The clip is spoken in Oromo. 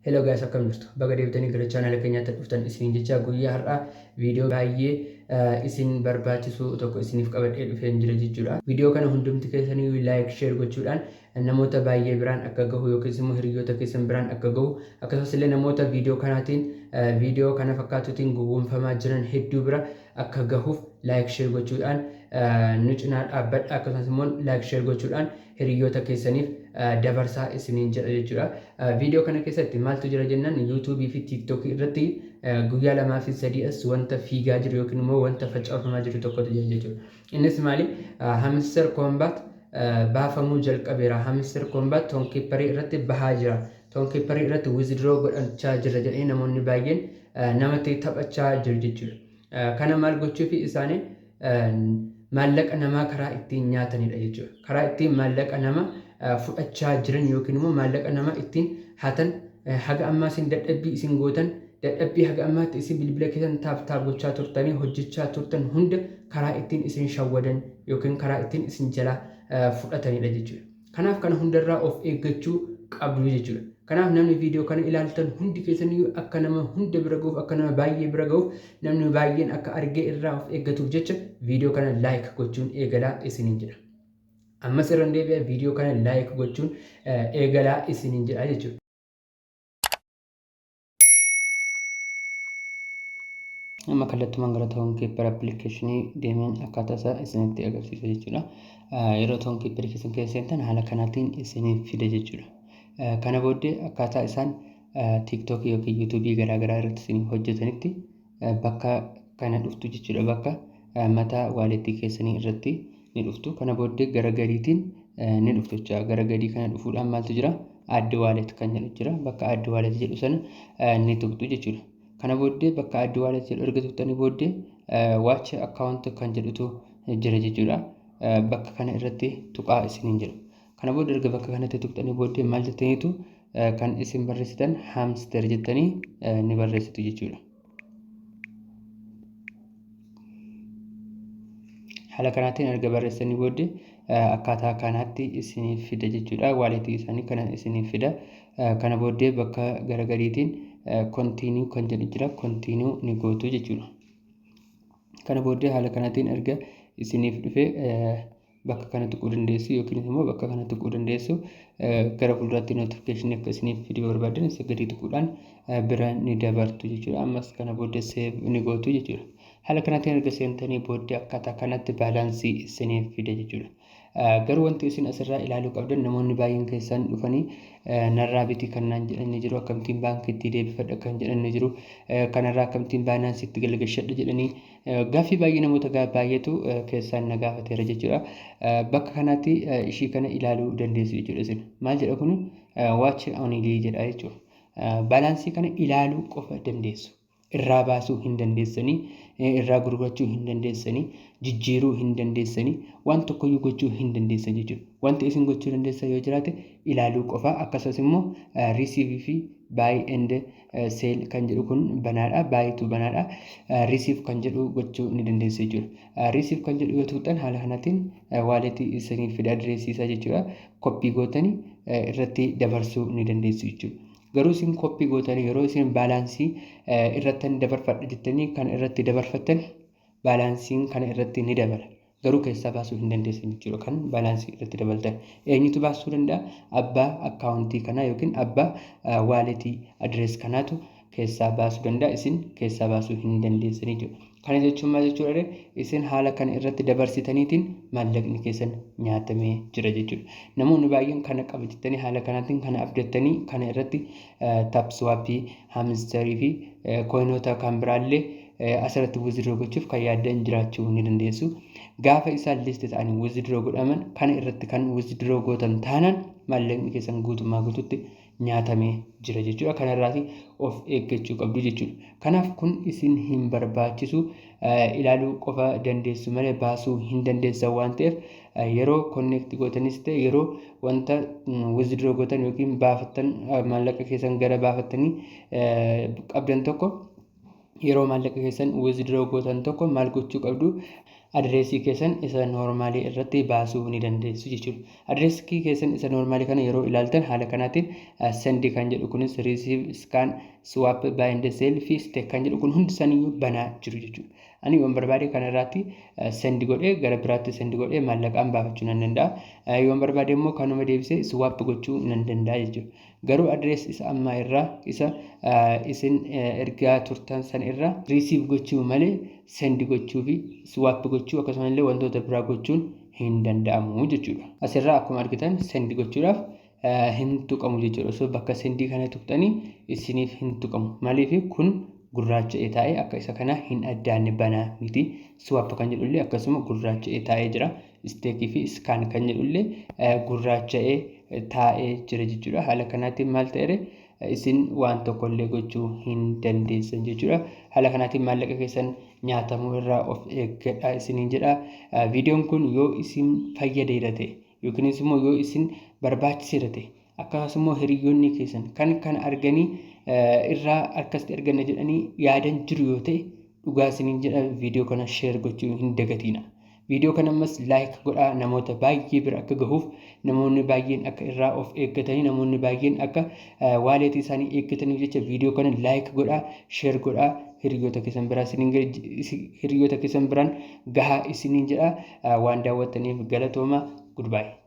Hello guys, akkam jirtu? Baga deebitanii gara chaanala keenyaatti dhuftan isiniin jecha, guyyaa har'aa viidiyoo baay'ee isin barbaachisu tokko isiniif qabadhee dhufeen jira jechuudha. Viidiyoo kana hundumti keessanii like, share gochuudhaan namoota baay'ee biraan akka gahu yookiis immoo hiriyoota keessan biraan akka gahu, akkasumas illee namoota viidiyoo kanaatiin, viidiyoo kana fakkaatuutiin gowwoomfamaa jiran hedduu bira akka gahuuf like, share gochuudhaan nu cinaa dhaabbadha. Akkasumas immoo like, share gochuudhaan hiriyoota keessaniif dabarsaa isiniin jedha jechuudha. Viidiyoo kana keessatti maaltu jira jennaan, YouTubeii fi TikTokii irratti guyyaa 2 fi 3 as wanta fiigaa jiru yookiin immoo wanta facaafamaa jiru tokkotu jira jechuudha. Innis maali? Hamster Kombat baafamuu jalqabeera. Hamster Kombat Tonkeeperii irratti bahaa jira. Tonkeeperii irratti withdraw godhachaa jira jedhanii namoonni baay'een namatti taphachaa jiru jechuudha. Kana maal gochuufi? Isaanii maallaqa namaa karaa ittiin nyaatanidha jechuudha. Karaa ittiin maallaqa nama fudhachaa jiran yookiin immoo maallaqa nama ittiin hatan, haga ammaa isin dadhabbii isin gootan, dadhabbii haga ammaatti isin bilbila keessan tap tap gochaa turtanii hojjechaa turtan hunda karaa ittiin isin shawwadan yookiin karaa ittiin isin jalaa fudhatanidha jechuudha. Kanaaf kana hundarraa of eeggachuu qabdu jechuudha. Kanaaf namni viidiyoo kana ilaaltan hundi keessaniyyuu akka nama hunda bira gahuuf, akka nama baay'ee bira gahuuf, namni baay'een akka argee irraa of eeggatuuf jecha viidiyoo kana like gochuun eegalaa isiniin jedha. Ammas irra deebi'a, viidiyoo kana like gochuun eegalaa isiniin jedha jechuudha. Amma kallattumaan gara Tonkeeper applicationii deemeen akkaataa isaa isinitti agarsiisa jechuudha. Yeroo Tonkeeperii keessan keessa seentan haala kanaatiin isiniif fida jechuudha. Kana booddee akkaataa isaan TikTokii yookiin YouTubeii garaagaraa irratti isiniif hojjetanitti bakka kana dhuftu jechuudha. Bakka mataa walletii keessanii irratti ni dhuftu. Kana booddee gara gadiitiin ni dhuftu jechuudha. Gara gadii kana dhufuudhaan maaltu jira? Add wallet kan jedhu jira. Bakka add wallet jedhu sana ni tuqxu jechuudha. Kana booddee bakka add wallet jedhu erga tuqxanii booddee watch account kan jedhutu jira jechuudha. Bakka kana irratti tuqaa isiniin jedhu. Kana booda erga bakka kanatti tuqxanii booddee maal jettaniitu kan isin barreessitan? Hamster jettanii ni barreessitu jechuudha. Haala kanaatiin erga barreessanii booddee akkaataa kanaatti isiniif fida jechuudha. Walletii isaanii kana isiniif fida. Kana booddee bakka gara gadiitiin continue kan jedhu jira. Continue ni gootu jechuudha. Kana booddee haala kanaatiin erga isiniif dhufe bakka kana tuquu dandeessu yookiin immoo bakka kana tuquu dandeessu. Gara fuulduraatti notificationii akka isiniif fiduu barbaadan isa gadi tuquudhaan bira ni dabartu jechuudha. Ammas kana booddee save ni gootu jechuudha. Haala kanaatiin erga seentanii booddee akkaataa kanatti balanceii isiniif fida jechuudha. Garuu wanti isin asirraa ilaaluu qabdan, namoonni baay'een keessan dhufanii narraa biti kan naan jedhan ni jiru, akkamittiin baankiitti deebifadha kan jedhan ni jiru, kanarraa akkamittiin Binanceitti galgashadha jedhanii gaaffii baay'ee namoota baay'eetu keessaan na gaafateera jechuudha. Bakka kanatti ishii kana ilaaluu dandeessu jechuudha isin. Maal jedha kuni? Watch only jedha jechuudha. Balanceii kana ilaaluu qofa dandeessu. Irraa baasuu hin dandeessanii, irraa gurgurachuu hin dandeessanii, jijjiiruu hin dandeessanii, waan tokkoyyuu gochuu hin dandeessan jechuudha. Wanti isin gochuu dandeessan yoo jiraate ilaaluu qofa. Akkasumas immoo receive fi buy and sell kan jedhu kun banaadha. Buytu banaadha. Receive kan jedhu gochuu ni dandeessu jechuudha. Receive kan jedhu yoo tuqxan haala kanaatiin walletii isiniif fida, addressii isaa jechuudha. Copy gootanii irratti dabarsuu ni dandeessu jechuudha. Garuu isin copy gootanii yeroo isin balanceii irratti dabarfadha jettanii kan irratti dabarfattan balanceiin kana irratti ni dabala. Garuu keessaa baasuu hin dandeessan jechuudha kan balanceii irratti dabaltan. Eenyutu baasuu danda'a? Abbaa accountii kanaa yookiin abbaa walletii address kanaatu keessaa baasuu danda'a. Isin keessaa baasuu hin dandeessanii jechuudha. Kana jechuun maal jechuudha? Isin haala kana irratti dabarsitaniitiin maallaqni keessan nyaatamee jira jechuudha. Namoonni baay'een kana qaba jettanii haala kanaatiin kana abdattanii kana irratti TapSwapii, Hamsterii fi coinoota kan biraallee asirratti withdraw gochuuf kan yaaddan jiraachuu ni dandeessu. Gaafa isaan list ta'anii withdraw godhaman kana irratti kan withdraw gootan taanaan maallaqni keessan guutummaa guututti nyaatamee jira jechuudha. Kanarraati of eeggachuu qabdu jechuudha. Kanaaf kun isin hin barbaachisu, ilaaluu qofa dandeessu malee baasuu hin dandeessan waan ta'eef, yeroo connect gootanis ta'e yeroo wanta withdraw gootan yookiin baafattan, maallaqa keessan gara baafattanii qabdan tokko, yeroo maallaqa keessan withdraw gootan tokko maal gochuu qabdu? Adireesii keessan isa normalii irratti baasuu ni dandeessu jechuudha. Adireesii keessan isa normalii kana yeroo ilaaltan haala kanaatiin send kan jedhu kunis, receive, scan, swap, buy and sell fi stake kan jedhu kun hundi isaaniiyyuu banaa jiru jechuudha. Ani yoon barbaade kana irraatti send godhee gara biraatti send godhee maallaqaan baafachuu nan danda'a. Yoon barbaade immoo kanuma deebisee swap gochuu nan danda'a jechuudha. Garuu address isa ammaa irraa, isa isin ergaa turtan san irraa receive gochuu malee send gochuu fi swap gochuu akkasumallee wantoota biraa gochuun hin danda'amu jechuudha. Asirraa akkuma argitan send gochuudhaaf hin tuqamu jechuudha. Osoo bakka sendii kana tuqxanii isiniif hin tuqamu. Maaliif? Kun gurraacha'ee taa'ee akka isa kana hin addaanne, banaa miti. Swap kan jedhullee akkasuma gurraacha'ee taa'ee jira. Stakeii fi scan kan jedhullee gurraacha'ee taa'ee jira jechuudha. Haala kanaatiin maal ta'eere, isin waan tokkollee gochuu hin dandeessan jechuudha. Haala kanaatiin maallaqa keessan nyaatamuu irraa of eeggadhaa isiniin jedha. Viidiyoon kun yoo isin fayyadeera ta'e yookiinis immoo yoo isin barbaachiseera ta'e, akkasumas immoo hiriyoonni keessan kan kana arganii irraa akkasitti arganna jedhanii yaadan jiru yoo ta'e, dhugaa isiniin jedha, viidiyoo kana share gochuu hin dagatiina. Viidiyoo kana ammas like godhaa, namoota baay'ee bira akka gahuuf, namoonni baay'een akka irraa of eeggatanii, namoonni baay'een akka walletii isaanii eeggataniif jecha viidiyoo kana like godhaa, share godhaa, hiriyoota keessan biraan gahaa isiniin jedha. Waan daawwattaniif galatooma. Goodbye.